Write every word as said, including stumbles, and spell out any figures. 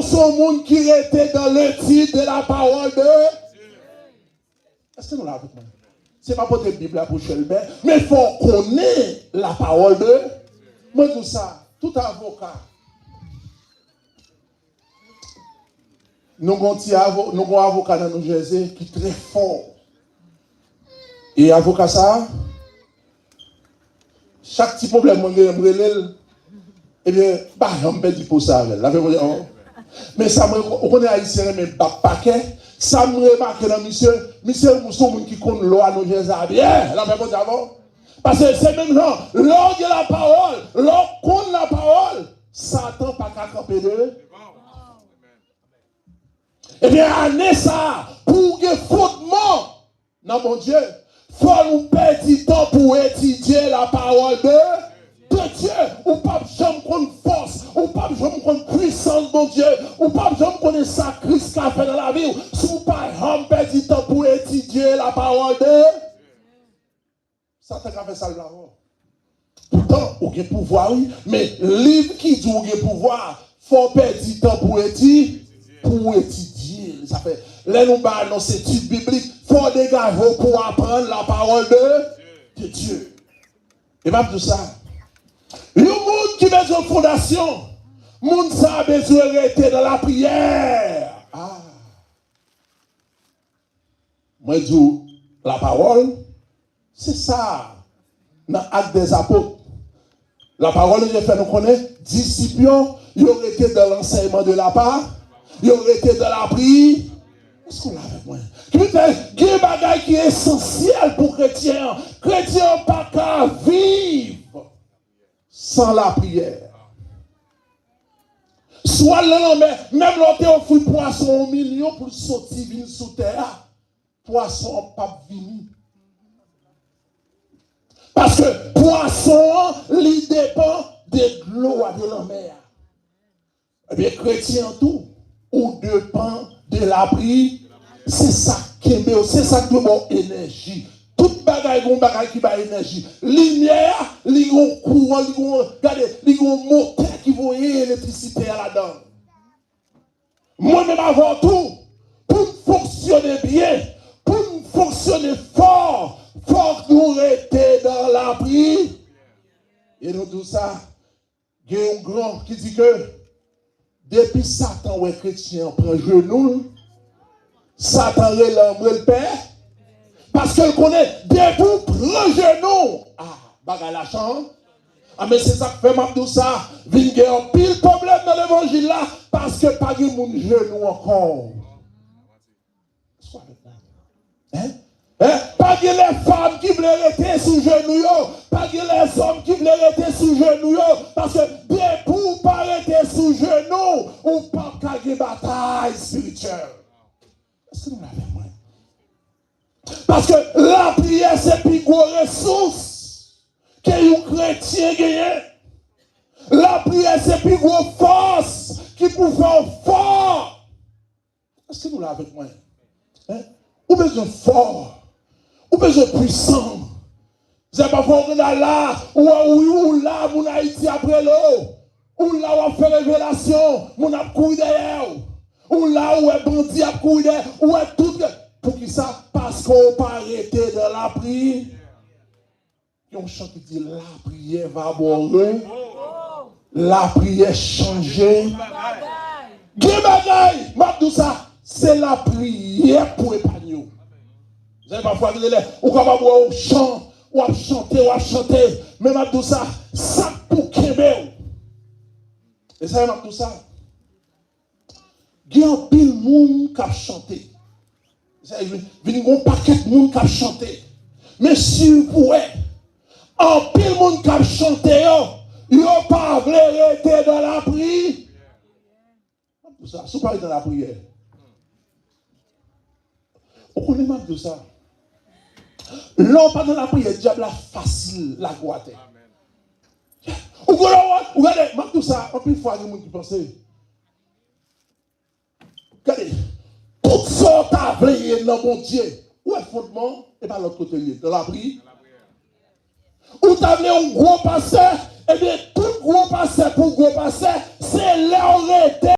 se yon moun ki rete dans l'étude de la parole de Dieu. Èske nou la avèk mwen? Se pa pote Bib la pou chèlbè, men fò w konnen la parole de. Mwen di w sa, tout avoka. Nou gon ti avo, nou gon avoka nan New Jersey ki trè fò. E avoka sa, chak ti pwoblèm mwen genyen, m rele l. Ebyen, m pa janm pèdi po sa avè l. L ap fè mwen, oh. Men sa mwen, ou konnen Ayisyen renmen bat pakè. Sa m remake nan misye, misye se yon moun ki konn lwa New Jersey a byen. L ap fè mwen, oh. Paske se menm jan, lè w gen lapawòl, lè w konn lapawòl, Satan pa ka kanpe de. Ebyen, ane sa a, pou w gen fondman nan Bondye, fò nou pèdi tan pou etidye la parole de, de Dieu. Ou p ap janm konn fòs, ou p ap janm konn pwisans Bondye, ou p ap janm konnen sa Kris ka fè nan lavi w, si w pa janm pèdi tan pou etidye la parole de. Satan ka fè sa l vle avè w. Poutan, ou gen pouvwa, wi, men liv ki di w gen pouvwa, fò w pèdi tan pou eti-, pou w etidye l. Sa fè, lè nou bay anons etid biblik, fò w degaje w pou w aprann la parole de, de Dieu. E m ap di w sa, yon moun ki bezwen fondasyon, moun sa a bezwen rete nan lapriyè. Ah. Mwen di w, lapawòl, se sa. Nan Actes des Apôtres, lapawòl de Dieu fè nou konnen, disip yo, yo rete dans l'enseignement de la pa-, yo rete dans la pri-, èske w la avèk mwen? Ki vle fè, gen bagay ki esansyèl pou kretyen an. Kretyen an pa ka viv san lapriyè. Si w al nan lanmè, menm lè w te ofri pwason yon milyon pou l soti vin sou tè a, pwason an p ap vini. Paske pwason an, li depann de dlo a, de lanmè a. Ebyen, kretyen an tou, ou depann de lapri-, se sa k kenbe w, se sa k dwe ba w enèji. Tout bagay, gen yon bagay ki bay enèji. Limyè a, li gen yon kouran, li gen yon, gade, li gen yon motè ki voye elektrisite a ladan l. Mwen menm avè w tou, pou n fonksyone byen, pou n fonksyone fò, fòk nou rete nan lapri-, e nou di w sa, gen yon gran ki di ke depi Satan wè kretyen an pran jenou l, Satan rele anmwe l pè, paske l konnen depi w pran jenou w, ah, bagay la chan-, ah, men se sa k fè m ap di w sa, vin gen anpil pwoblèm nan levanjil la, paske pa gen moun jenou ankò. Èske w avèk mwen? Hein? Hein? Pa gen lèfanm ki vle rete sou jenou yo. Pa gen lèzòm ki vle rete sou jenou yo. Paske depi w pa rete sou jenou, ou p ap ka gen batay espirityèl. Èske nou la avèk mwen? Paske lapriyè se pi gwo resous ke yon kretyen genyen. Lapriyè se pi gwo fòs ki pou fè w fò. Èske nou la avèk mwen? Hein? Ou bezwen fò. Ou bezwen pwisan. Se pafwa ou konn al la, ou wè, ou, ou la, moun Ayiti ap rele w. Ou la, w ap fè revelasyon, moun ap kouri dèyè w. Ou la, ou wè bandi ap kouri dèyè, ou wè tout. Poukisa? Paske w pa rete nan lapri-, Gen yon chan ki di, lapriyè va ba w re-, lapriyè chanje. Gen bagay, m ap di w sa, se lapriyè k pou epanye w. Zanmi, pafwa, gen de lè, ou kapab wè yon chan, w ap chante, w ap chante, men m ap di w sa, sa k pou kenbe w. E sa, m ap di w sa. Gen anpil moun k ap chante. Sa vin, vin gen yon pakèt moun k ap chante. Men si w wè, anpil moun k ap chante yo, yo pa vle rete nan lapri-, m ap di w sa, si w pa rete nan lapriyè. Ou konnen m ap di w sa. Lè w pa nan lapriyè, dyab la fasil lage w atè. Ou konnen, ou gade, m ap di w sa, anpil fwa gen moun ki panse, gade, tout sa w ta vle ye nan Bondye, ou wè fondman, e pa lòt kote l ye, nan lapri-, ou ta vle yon gwo pastè, ebyen, tout gwo pastè pou gwo pastè, se lè w rete